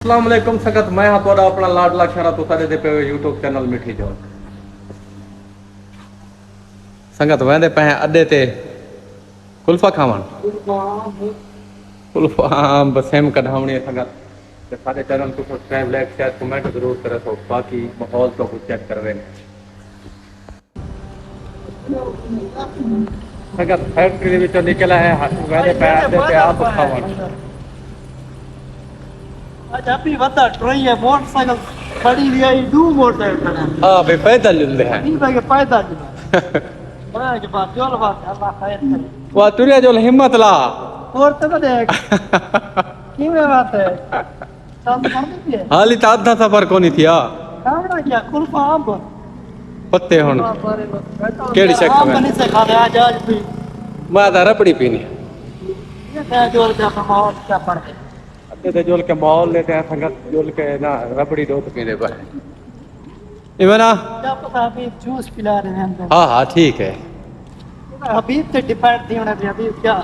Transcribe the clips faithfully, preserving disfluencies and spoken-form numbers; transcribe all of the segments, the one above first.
السلام علیکم سنگت، میں ہاں تہاݙا اپݨا لاڈلا شہرا، تساں ݙیہدے پئے ہو یوٹیوب چینل میٹھی جھول۔ سنگت ویندے پئے ہیں اݙے تے کلفا کھاوݨ۔ کلفا آم بسیم کڈھاوݨی ہے سنگت۔ تے ساݙے چینل کوں سبسکرائب، لائک، شیئر، کمنٹ ضرور کریسو۔ باقی ماحول تہاکوں چیک کرویندے۔ سنگت فیکٹری دے وچوں نکل آئے، ہتھ ویندے پئے، آندے پئے آپ کھاوݨ۔ اڄ ابھی ودا ٹرائی ہے، موٹر سائیکل کھڑی ہوئی ہے، ݙو موٹر سائیکل کھڑے ہیں۔ ہاں بھئی، پیدل جلدے ہیں۔ نہیں بھائی، پیدل جلدے ہیں۔ بڑا کے بعد جول بات ہے، اللہ خیر کرے۔ واہ، ٹریا جول، ہمت لا۔ اور تے ودے۔ کیویں بات ہے؟ چل پڑدی پئی ہے۔ حالی تاں ادھا سفر کونی تھیا۔ کھاوݨا کیا؟ کلفا آم۔ پتے ہݨ۔ کیڑھی شے آم کھاویں؟ نہیں سے کھاوے، آج، آج بھی۔ میں تاں ربڑی پینی۔ یہ تے جول کے ماحول کیا پڑ گئے۔ اتے تے جول کے ماحول لیتے ہیں سنگت، جول کے نا ربڑی ݙو پیندے پئے۔ ایویں نا؟ کیا پتہ حبیب جوس پلا رہے ہیں اندر۔ ہاں، ہاں، ٹھیک ہے۔ حبیب تے ڈیپینڈ تھی ہونا بھی حبیب کیا۔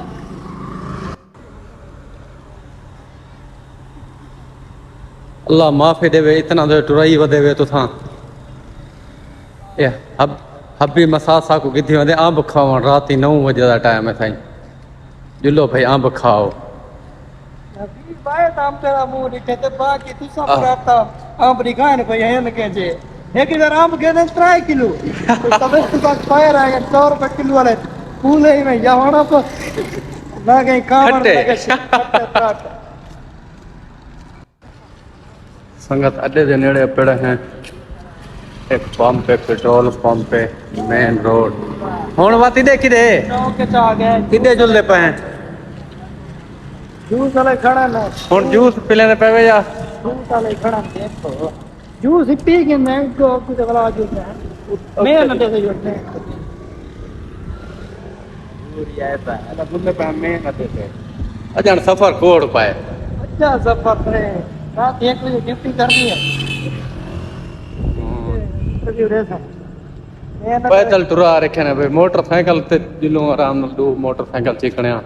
اللہ معافی ݙیوے، اتنا دے ٹرائی ودے وے تساں۔ اے حب-، حبی مساس ساکوں گھدی ویندے امب کھاوݨ، راتی نو وڄے دا ٹائم ہے سائیں۔ ڄلو بھئی، امب کھاؤ۔ حبیب آئے تاں امب تیݙا منہ ݙٹھے تے باقی تساں آہ۔ پراتا امب نہیں کھائے بھئی، ہیں کہ جے۔ ہک ہزار امب گھن ترائے کلو۔ تے سبق تو تک پائے رہ گئے سو روپے کلو والے۔ پولے ہی میں یا ہونا پو۔ نہ کہیں کام کھٹے۔ نہ کہیں شک۔ کھٹے، کھٹے۔ سنگت اݙے دے نیڑے پڑے ہیں، ہک پمپ ہے، پٹرول پمپ ہے، مین روڈ۔ ہݨ وت اݙے کݙے؟ چوک اچ آ ڳئے۔ کݙے جلدے پئے ہیں؟ جوس والے کھڑے نے۔ ہݨ جوس پلیندے پئے وے یا؟ جوس والے کھڑے نے، دیکھو۔ جوس ہی پی گھندے ہیں، جو کچھ والا جوس ہے۔ مین اݙے تے جوس ہے۔ پوری آئے پہ، ادا بندے پہ مین اتے تے۔ اجن سفر کوڑ پائے۔ اچھا سفر تے، رات ایک بجے ڈیوٹی کرنی ہے۔ ہوں۔ کبھی رہ سا۔ مین اتے پیدل ٹرا رکھے نے بھئی، موٹر سائیکل تے ڄلوں آرام نال ݙو موٹر سائیکل چکݨے آ۔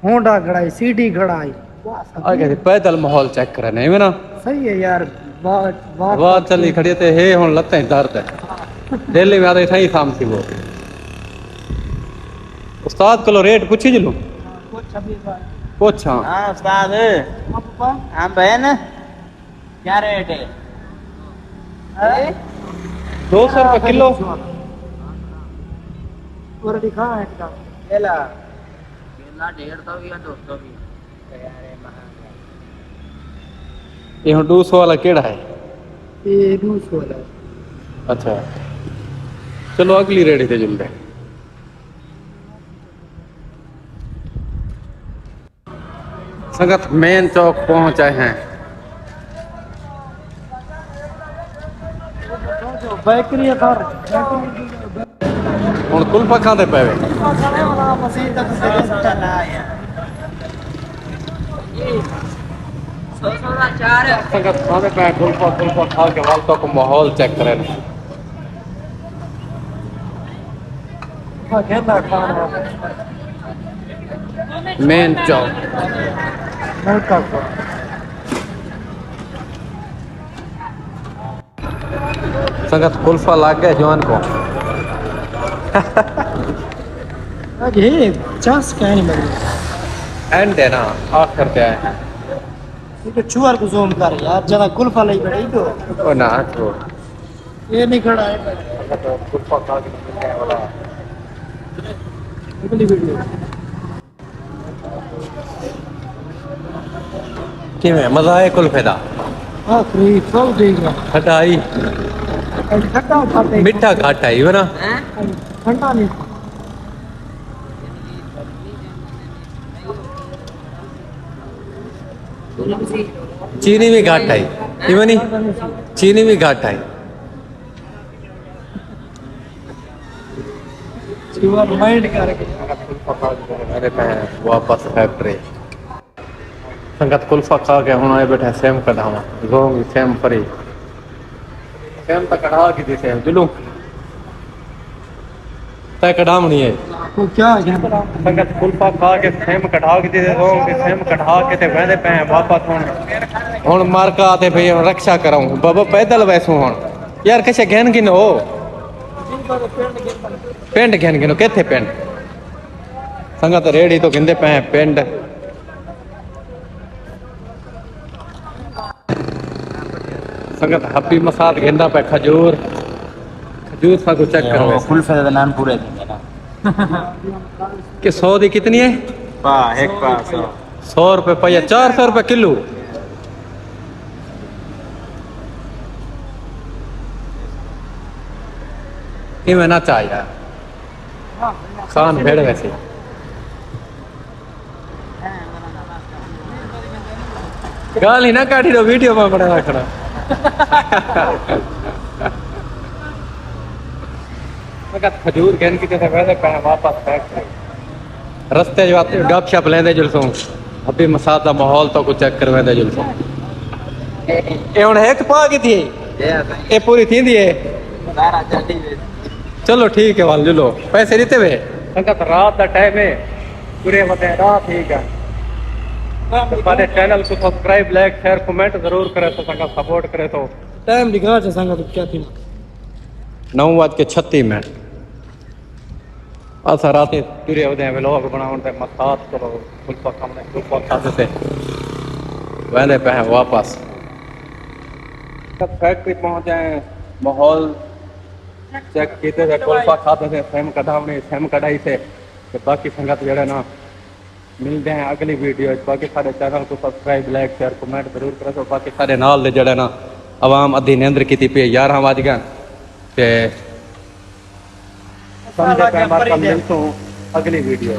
ہونڈا کھڑائی، سی ڈی کھڑائی۔ واہ، سبھی۔ آ کے پیدل ماحول چیک کرے نے، ایویں نا؟ صحیح ہے یار، واہ، واہ واہ۔ چلی کھڑی تے ہے، ہݨ لتیں درد ہے۔ دل میں آدھے سائیں سام تھی وہ۔ استاد کولو ریٹ پچھی جلوں؟ پچھ ابھی بار۔ پچھ، ہاں۔ ہاں استاد۔ ہاں پاپا۔ ہاں بہن۔ کیا ریٹ ہے؟ ہاں؟ دو سو روپے کلو۔ اور دکھا ہے کتاب۔ یہ لا۔ کیلا ڈیڑھ سو بھی ہے، دو سو بھی ہے۔ یہ ہݨ ݙو سو والا کیڑھا ہے؟ یہ ݙو سو والا ہے۔ اچھا، چلو اڳلی ریڑھی تے چلدے ہیں۔ سنگت مین چوک پہنچ آئے ہیں۔ بیکری ہے سر۔ ہݨ کلفا کھاندے پئے وے۔ سنگت کھاندے پئے کلفا، کلفا کھا کے ول تک ماحول چیک کرے۔ مین چوک۔ سنگت کلفا لگ ڳئے جوان کو۔ اڄ ہے چس کائنی مری۔ اینڈ ہے نا، آخر تے آئے ہیں۔ یہ تو چوہر کو زوم کر یار، جگہ کلفا لئی بیٹھے تو۔ او نہ، چھوڑ۔ یہ نہیں کھڑا ہے۔ سنگت کلفا کھا کے نکلے ہیں، والا۔ اگلی ویڈیو۔ کیویں مزہ آئے کلفے دا؟ آخری سو دے گا۔ کھٹائی؟ کھٹا کھاتے۔ مٹھا گھٹ آئی ہو نا؟ ٹھنڈا نہیں۔ چینی بھی گھٹ آئی، ایویں نہیں؟ چینی بھی گھٹ آئی۔ میرے پہ واپس فیکٹری۔ سنگت کلفا کھا کے ہݨ آئے بیٹھے سیم کڈھاواں۔ زونگ سیم فری۔ سیم تاں کڈھا کیتی سیم۔ جلوں۔ تے کڈھاونی ہے۔ وہ کیا ہے؟ سنگت کلفا کھا کے سم کڈھا کے دے دو کہ سم کڈھا کے تے ویندے پے ہیں واپس ہن۔ ہن مارکا آتے پئی ہن رکشا کراؤں بابا پیدل ویسوں ہن۔ یار کچھ گھن گھن ہو۔ پنڈ گھن گھن ہو کتھے پنڈ؟ سنگت ریڑھی تو گھندے پے ہیں پنڈ۔ سنگت ہبی مسات گھندا پے کھجور۔ کھجور سا کو چیک کرو۔ کلفے دے نان پورے تھیندے نا۔ کہ سو دی کتنی ہے؟ پا ایک پا سو۔ سو روپے پیا، چار سو روپے کلو۔ ایویں نہ چاہ یار، خان بھیڑ ویسے۔ گال ہی نہ کاٹی تو ویڈیو میں بڑا رکھنا۔ فقط کھجور گھن کیتے تے ویندے پے واپس بیٹھ کے۔ رستے جو آتے گپ شپ لیندے جلسوں، ابھی مسات دا ماحول تو کو چیک کرویندے جلسوں۔ اے ہن ہک پا کیتی ہے؟ اے پوری تھیندی ہے؟ چلو ٹھیک ہے وال جلو، پیسے دیتے وے؟ سنگت رات دا ٹائم ہے، ترے ودے رات ٹھیک ہے۔ سارے چینل کو سبسکرائب، لائک، شیئر، کمنٹ ضرور کرے تو سنگت سپورٹ کرے تو۔ ٹائم دکھا چا سنگت کیا تھی؟ نو وج کے چھتی منٹ۔ اساں رات ٹرے ودے ہیں ولاگ بناون تے مسات کولو کلفا کھاوݨے، کلفا کھادے تے ویندے پے ہیں واپس۔ فیکٹری پہنچے ہیں، ماحول چیک کیتے تے کلفا کھادے تے سم کڈھاوݨی، سم کڈھائی تے تے باقی سنگت جڑے نا ملدے ہیں اگلی ویڈیو وچ۔ باقی ساڈے چینل کو سبسکرائب، لائک، شیئر، کمنٹ ضرور کرو۔ باقی ساڈے نال دے جڑے نا عوام ادھی نیندر کیتی پئی، یارہاں وج گئے تے سمجھے پے مارکا ملسوں اگلی ویڈیو۔